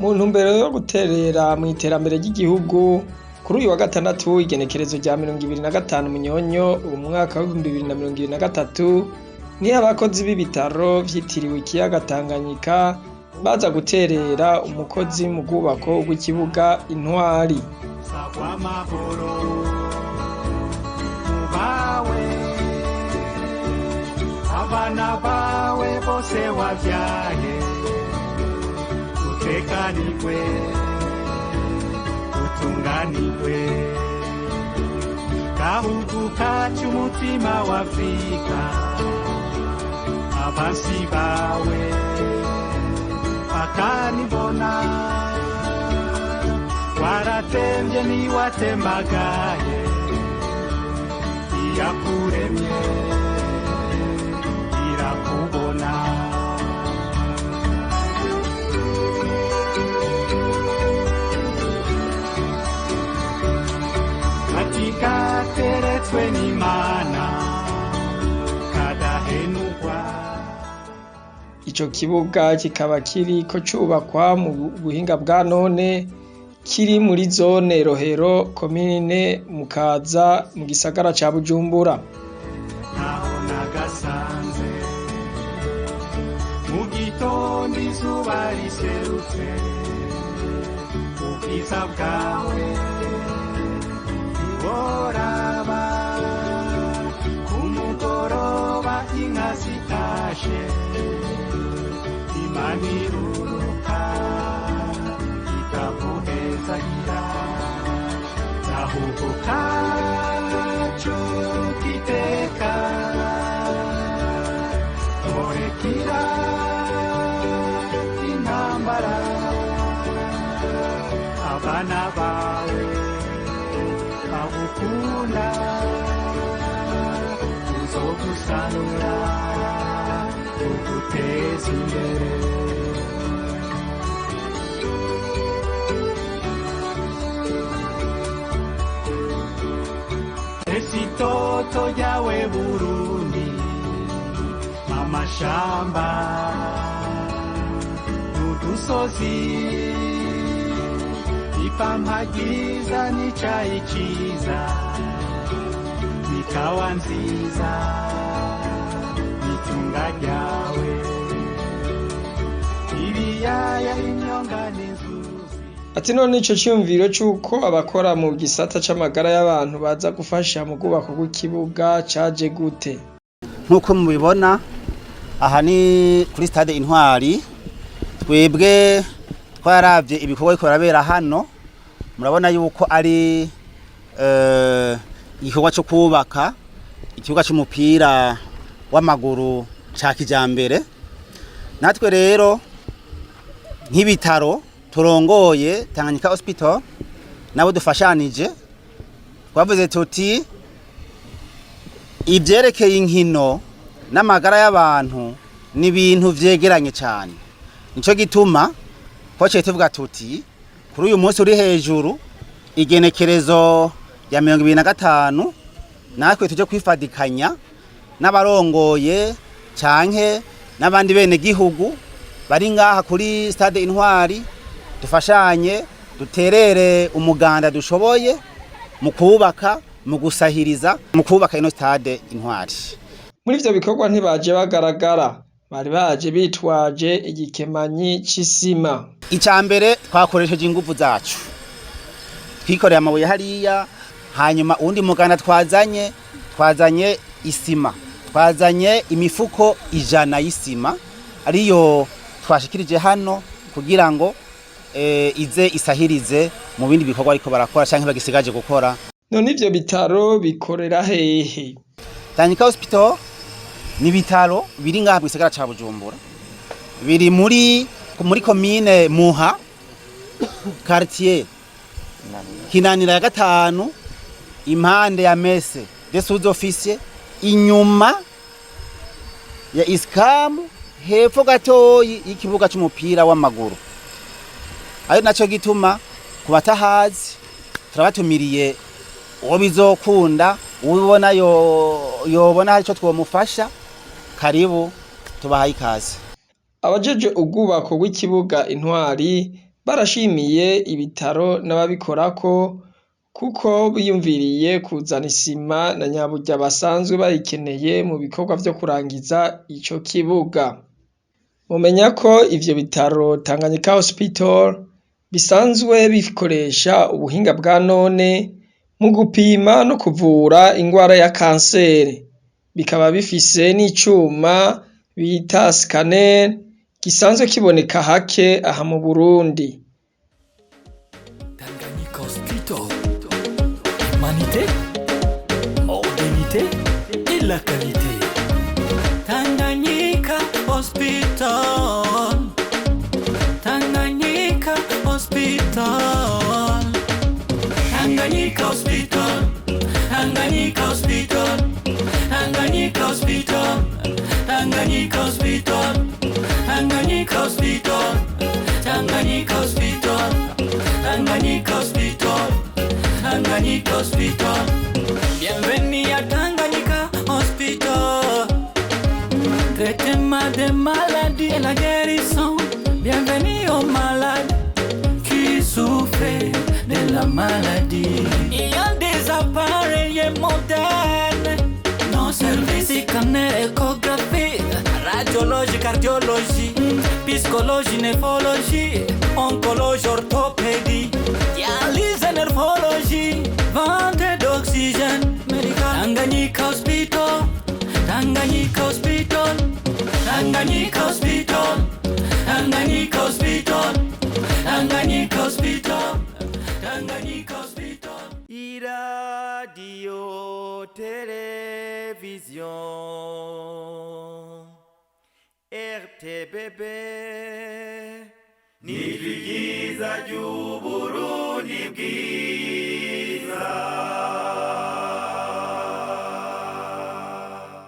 Mu ntumbero yo guterera mw'iterambere ry'igihugu, kuri uyu wa gatandatu igenekerezo rya 25 Munyonyo umwaka w'2023, niho abakozi b'ibitaro vyitiriwe ikiyaga Tanganyika baza guterera umukozi mu rwubako rw'ikibuga Intwari. Sagwa amahoro bawe, abana bawe bose wabyaye, utekanirwe, utunganirwe, gahugu kacu, umutima wa Afrika, abansi bawe bakanibona waratembye niwatembagaye, iyakuremye irakubona. Katika teretswe n'Imana kadahenukwa. Ico kibuga kikaba kiriko cubakwa mu buhinga bwa none, kiri muri zone Rohero, komine Mukaza, mu gisagara ca Bujumbura. Naho nagasanze mu gitondo izuba riserutse, ubwiza bwawe ntiworaba, ku mugoroba inka zitashe, Imana iruruka ikaguhezagira, gahugu kacu k'iteka, ntorekira intambara, abana bawe bagukunda, tuzogusanura tuguteze imbere. Ese itoto ryawe Burundi, amashamba n'udusozi, ipampa ryiza n'icayi ciza, n'ikawa nziza, n'itunga ryawe, ibiyaya, imyonga n'inzuzi. Ati none ico ciyumviro c'uko abakora mu gisata c'amagara y'abantu baza gufasha mu rwubako rw'ikibuga caje gute? Nk'uko mubibona, aha ni kuri stade Intwari. Twebwe twaravye ibikorwa biriko birabera hano, murabona yuko ari igikorwa co kubaka ikibuga c'umupira w'amaguru ca kijambere. Natwe rero nk'ibitaro turongoye Tanganyika Hospital nabo dufashanije, twavuze tuti ivyerekeye inkino n'amagara y'abantu ni ibintu vyegeranye cane. Nico gituma twaciye tuvuga tuti kuri uyu munsi uri hejuru, igenekerezo ya 25, natwe tuje kwifadikanya n'abarongoye canke n'abandi bene gihugu bari ngaha kuri stade Intwari, dufashanye, duterere umuganda dushoboye mu kubaka, mu gusahiriza mu kubaka ino stade Intwari. Muri ivyo bikorwa ntibaje bagaragara, bari baje bitwaje igikemanyi c'isima. Icya mbere, twakoresheje inguvu zacu, twikoreye amabuye hariya. Hanyuma uwundi muganda twazanye isima, twazanye imifuko 100 y'isima, ariyo twashikirije hano kugira ngo ize isahirize mu bindi bikorwa ariko barakora canke bagisigaje gukora. None ivyo bitaro bikorera hehe? Tanganyika Hospital ni ibitaro biri ngaha mu gisagara ca Bujumbura, biri muri komine Muha, quartier Kinanira ya gatanu, impande ya messe des sous-officiers, inyuma ya Iskamu, hepfo gatoyi y'ikibuga c'umupira w'amaguru. Ari naco gituma ku batahazi turabatumiriye, uwo bizokunda, ubona yobona hari ico twomufasha, karibu, tubahaye ikaze. Abajeje ubwubako bw'ikibuga Intwari Barashimiye ibitaro n'ababikorako kuko biyumviriye kuzana isima na nyaburya basanzwe bayikeneye mu bikorwa vyo kurangiza ico kibuga. Mumenya ko ivyo bitaro Tanganyika Hospital bisanzwe bikoresha ubuhinga bwa none mu gupima no kuvura ingwara ya kanseri. Bikaba bifise n'icuma bita scanner gisanzwe kiboneka hake aha mu Burundi. Tanganyika Hospital. Humanité, modernité et la qualité. Tanganyika Hospital. Tanganyika Hospital. Tanganyika Hospital. Tanganyika Hospital. Tanganyika Hospital. Tanganyika Hospital. Tanganyika Hospital. Tanganyika Hospital. Tanganyika Hospital. Tanganyika Hospital. Bienvenue à Tanganyika Hospital. Traitement des maladies et la guérison. Bienvenue aux malades qui souffrent de la maladie. Il y a des appareils modernes. Nos services scanner, échographie, radiologie, cardiologie, psychologie, néphrologie, oncologie, orthopédie, dialyse, nervologie, vente d'oxygène médical. Tanganyika Hospital, Tanganyika Hospital, Tanganyika Hospital, Tanganyika Hospital, Tanganyika Hospital, Tanganyika Hospital. Iradiyo televiziyo RTBB ni ryiza ry'Uburundi bwiza.